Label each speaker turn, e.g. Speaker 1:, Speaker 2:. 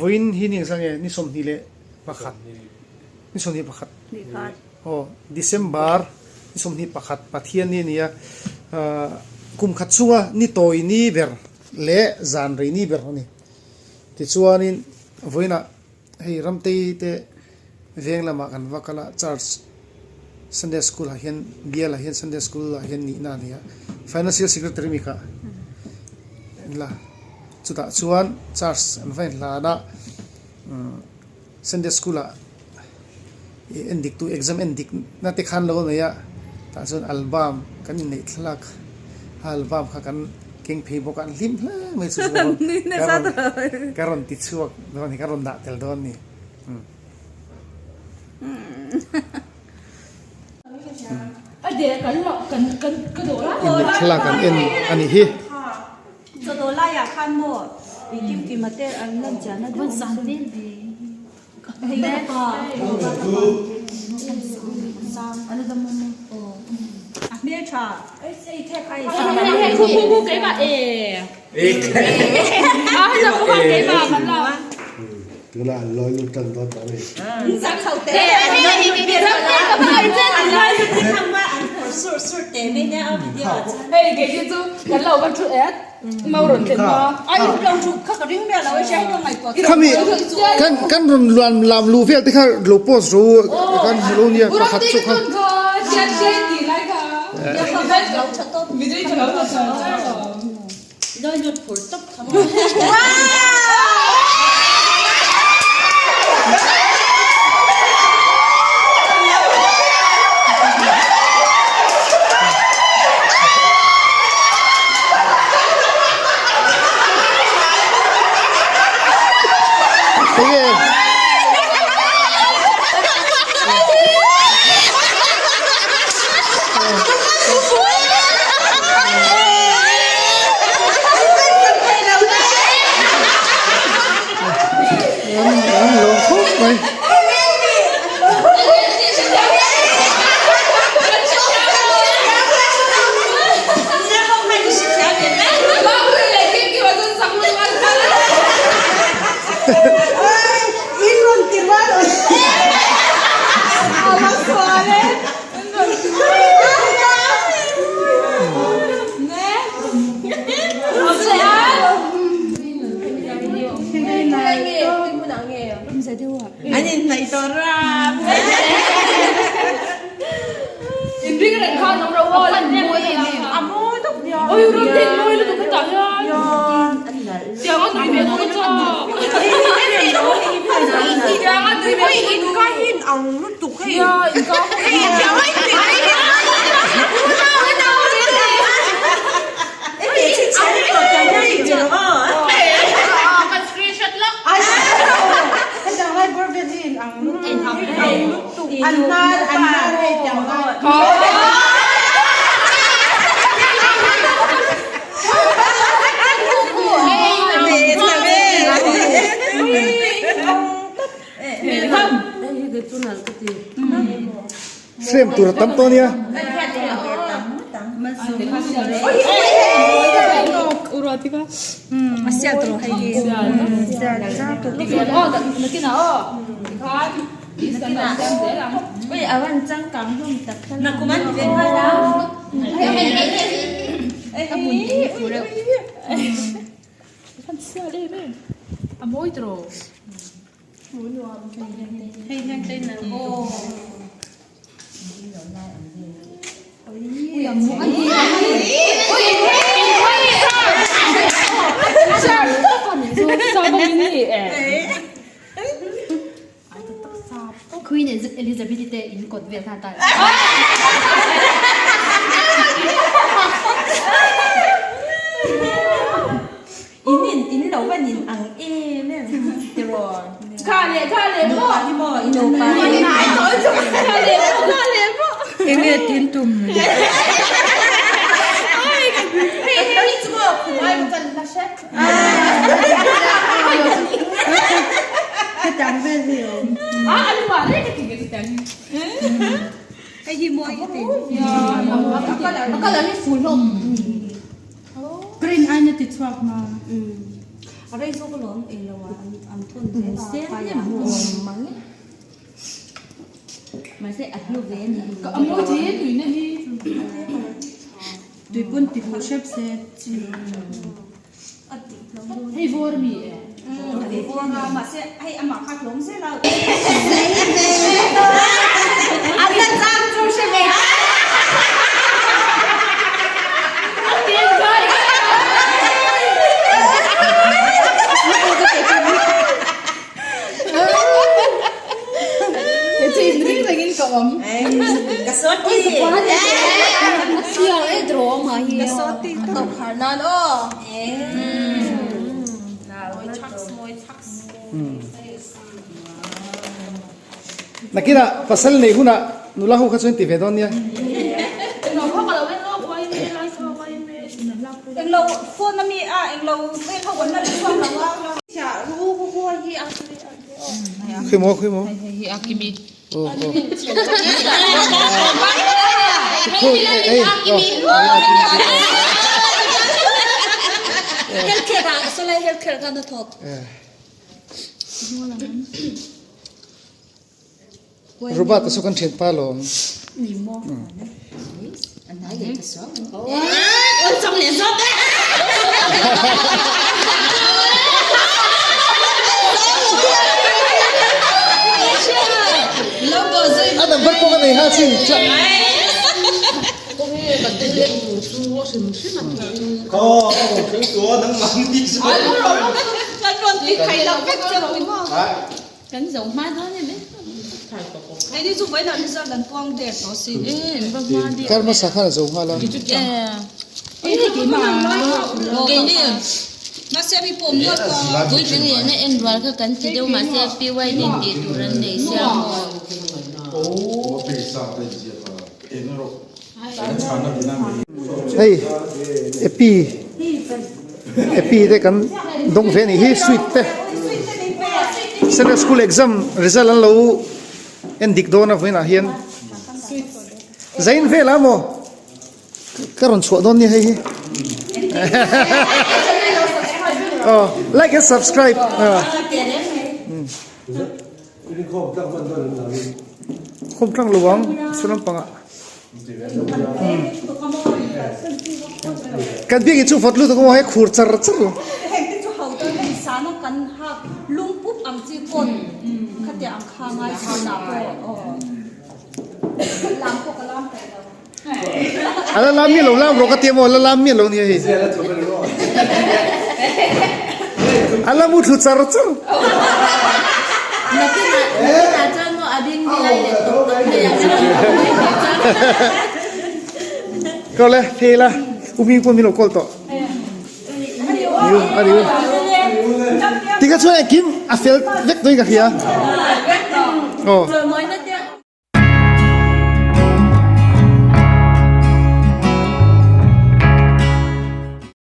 Speaker 1: Vawiin hi ni engzah nge ni 21 ni 21 aw December ni 21 Pathian ni a ni a kum khat chunga ni tawi ni ber leh zan rei ni ber a ni. Tichuanin vawiinah hei Ramtei te veng lamah kan va kal a church Sunday school ah hian bial ah hian Sunday school ah hian nihna a nei a financial secretary mi kha en la chutah chuan church an va inhlan a umm Sunday school ah ih en dik tu exam en dik na te khan lo nei a tah chuan album kan inneih thlalak a album kha kan keng phei bawk a an hlim hle mai chu chu ka rawn ka rawn ti chhuak dawn a ni ka rawn dah tel dawn a ni. Thlalak an en a nih hi.
Speaker 2: Tunah an lawi lut tan dawn tawh a ni.
Speaker 1: Khami kan kan rawn luan lam luh vel te kha lo post ro kan hmu lo nia pakhat chu kha. An lawm khawp mai. Frame tur a tam tawh ania.
Speaker 3: Queen Elizabeth te in kawt vel khan ta.
Speaker 4: In in in lo van in ang em em tiraw.
Speaker 5: Kha leh kha leh maw.
Speaker 4: Nupa hi maw in nupa hi.
Speaker 5: Kha leh maw kha leh maw.
Speaker 6: Enge tin tum.
Speaker 5: Hei hei chu maw khum ai kan la hre.
Speaker 6: Hetiang vel hi awm.
Speaker 5: A an mah reng ka ti nge chutiang hi.
Speaker 6: Hei hi mawi ka ti.
Speaker 3: A colour hi full hlawm.
Speaker 6: Green aina ti chhuak ma. A rei zawk alawm ei lo a an thawn zel a phai ah.
Speaker 4: Mahse a hlu ve a ni.
Speaker 5: A mawi thei e tuina hi.
Speaker 6: Tui pawn ti huh hrep se chi.
Speaker 3: Hei vawr mi e.
Speaker 5: Hei vawr a mahse hei amah kha hlawm zel a.
Speaker 4: An la chang chu hre ve.
Speaker 5: Ka sawti.
Speaker 3: Siang e draw ma hi.
Speaker 5: Ka sawti tawp har nan aw. Mawi chhaks mawi chhaks.
Speaker 1: Nakinah pasal nei hunah nula ho kha chuan ti ve dawn nia.
Speaker 5: Englo phone ami a englo vel ho an la chhuak lo a.
Speaker 1: Khui maw khui maw.
Speaker 5: Hei a kimi.
Speaker 1: Oh oh. Khui ei oh.
Speaker 6: Healthcare ah solai healthcare khan a thawk.
Speaker 1: Robert a chu kan thian pa lawm.
Speaker 4: Ni maw. An nai leh ta suau. Ôi trong leh zawk e.
Speaker 1: A number pawh ka nei ha chin.
Speaker 4: Kan zo hma dawn em e.
Speaker 6: Keini chu vawiinah ni zan kan puang der tawh si.
Speaker 1: Kar hmasa khan a zo nghal a.
Speaker 4: Keini
Speaker 6: Mahse mi pawm nual ka.
Speaker 4: Puitling lian a en rual kha kan ti deuh mahse PY din tih tur an nei sia maw.
Speaker 1: Hei epi epi te kan dawng ve a nih hi sweet te Central school exam result an lo en dik dawn a vawiinah hian zain vel a maw ka rawn chhuah dawn nia hei hi aw like and subscribe Khawm tlang lo ang saw lampangah kan biakinn chu vawt lutuk a maw hei khur char char lo.
Speaker 6: Heng te chu ho dawn hei sana kan hak lung pup ang chi pawn khatia ang kha ngai chhun ah pawh aw lam pawh ka lam peih lo.
Speaker 1: A la lam miah lo lam rawh ka ti a maw a la lam miah lo nia hei. A la mu thlu char char.
Speaker 4: Nakinah nakinah chuan maw a ding nilai leh tawp tawp mai ang
Speaker 1: Ka le phei la u hming pawh min lo call tawh. Niu a niu. Tikha chuan engkim a fel vek tawhin ka hria. Aw.